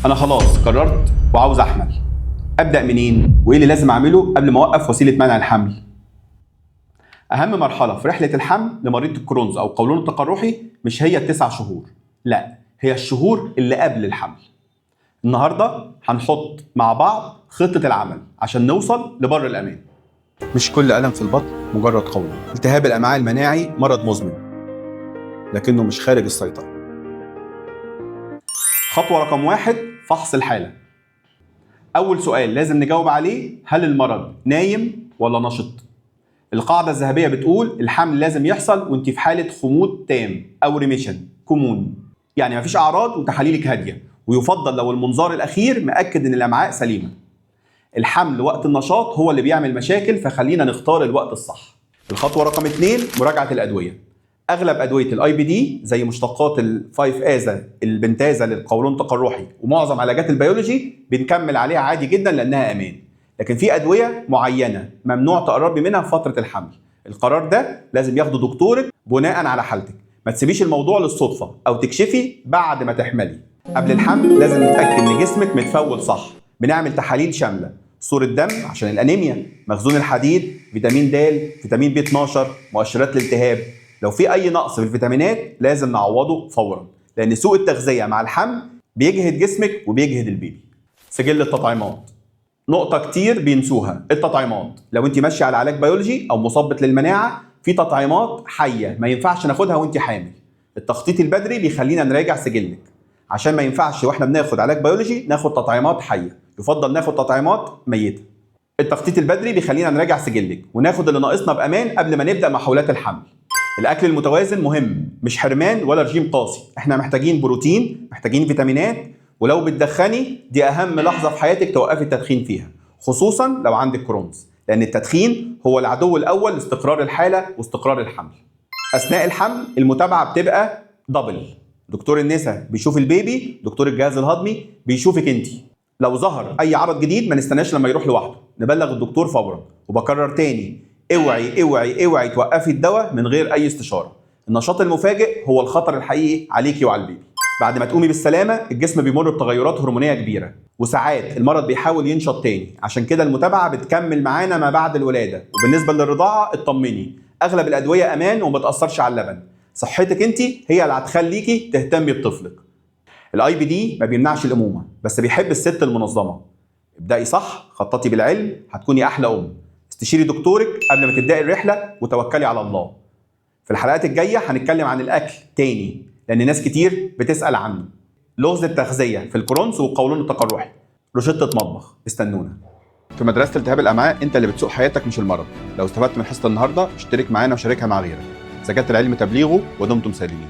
انا خلاص قررت وعاوز احمل، ابدا منين وايه اللي لازم اعمله قبل ما اوقف وسيلة منع الحمل؟ اهم مرحلة في رحله الحمل لمريض ال Crohn's او القولون التقرحي مش هي ال9 شهور، لا، هي الشهور اللي قبل الحمل. النهارده هنحط مع بعض خطه العمل عشان نوصل لبر الامان. مش كل ألم في البطن مجرد قولون. التهاب الأمعاء المناعي مرض مزمن، لكنه مش خارج السيطرة. خطوة رقم 1: فحص الحالة. أول سؤال لازم نجاوب عليه: هل المرض نايم ولا نشط؟ القاعدة الذهبية بتقول الحمل لازم يحصل وانت في حالة خمود تام أو remission، كمون، يعني مفيش أعراض وتحاليلك هادية، ويفضل لو المنظار الأخير مأكد إن الأمعاء سليمة. الحمل وقت النشاط هو اللي بيعمل مشاكل، فخلينا نختار الوقت الصح. الخطوة رقم 2: مراجعة الأدوية. اغلب ادوية ال IBD زي مشتقات ال 5 AZA، ال Pentasa للقولون التقرحي، ومعظم علاجات البيولوجي بنكمل عليها عادي جدا لانها امان. لكن في ادوية معينة ممنوع تقربي منها في فترة الحمل. القرار ده لازم ياخده دكتورك بناء على حالتك. ما تسيبيش الموضوع للصدفه او تكشفي بعد ما تحملي. قبل الحمل لازم نتاكد ان جسمك متفول صح. بنعمل تحاليل شامله: صورة دم عشان الانيميا، مخزون الحديد، فيتامين د، فيتامين B 12، مؤشرات الالتهاب. لو في اي نقص في الفيتامينات لازم نعوضه فورا، لان سوء التغذية مع الحمل بيجهد جسمك وبيجهد البيبي. سجل التطعيمات: نقطة كتير بينسوها، التطعيمات. لو انت ماشية على علاج بيولوجي او مثبط للمناعة، في تطعيمات حية ما ينفعش ناخدها وانت حامل. التخطيط البدري بيخلينا نراجع سجلك، عشان ما ينفعش واحنا بناخد علاج بيولوجي ناخد تطعيمات حية، يفضل ناخد تطعيمات ميتة. التخطيط البدري بيخلينا نراجع سجلك وناخد اللي ناقصنا بامان قبل ما نبدا محاولات الحمل. الاكل المتوازن مهم، مش حرمان ولا رجيم قاسي. احنا محتاجين بروتين، محتاجين فيتامينات. ولو بتدخني، دي اهم لحظة في حياتك توقفي التدخين فيها، خصوصا لو عندك Crohn's، لان التدخين هو العدو الاول لاستقرار الحالة واستقرار الحمل. اثناء الحمل المتابعة بتبقى double: دكتور النساء بيشوف البيبي، دكتور الجهاز الهضمي بيشوفك انت. لو ظهر اي عرض جديد ما نستناش لما يروح لوحده، نبلغ الدكتور فورا. وبكرر تاني: اوعي اوعي اوعي توقفي الدواء من غير اي استشاره. النشاط المفاجئ هو الخطر الحقيقي عليكي وعلى البيبي. بعد ما تقومي بالسلامة الجسم بيمر بتغيرات هرمونيه كبيره، وساعات المرض بيحاول ينشط تاني، عشان كده المتابعة بتكمل معانا ما بعد الولاده. وبالنسبة للرضاعه اطمني، اغلب الادوية امان وما بتاثرش على اللبن. صحتك انت هي اللي هتخليكي تهتمي بطفلك. ال IBD ما بيمنعش الامومه، بس بيحب الست المنظمه. ابدأي صح، خططي بالعلم، هتكوني احلى ام. استشيري دكتورك قبل ما تبدأي الرحلة وتوكلي على الله. في الحلقات الجاية هنتكلم عن الاكل تاني، لان ناس كتير بتسأل عنه. لغز التغذية في ال Crohn's والقولون التقرحي، روشتة مطبخ. استنونا. في مدرسه التهاب الامعاء انت اللي بتسوق حياتك مش المرض. لو استفدت من حصة النهارده اشترك معانا وشاركها مع غيرك. زكاة العلم تبليغه، ودمتم سالمين.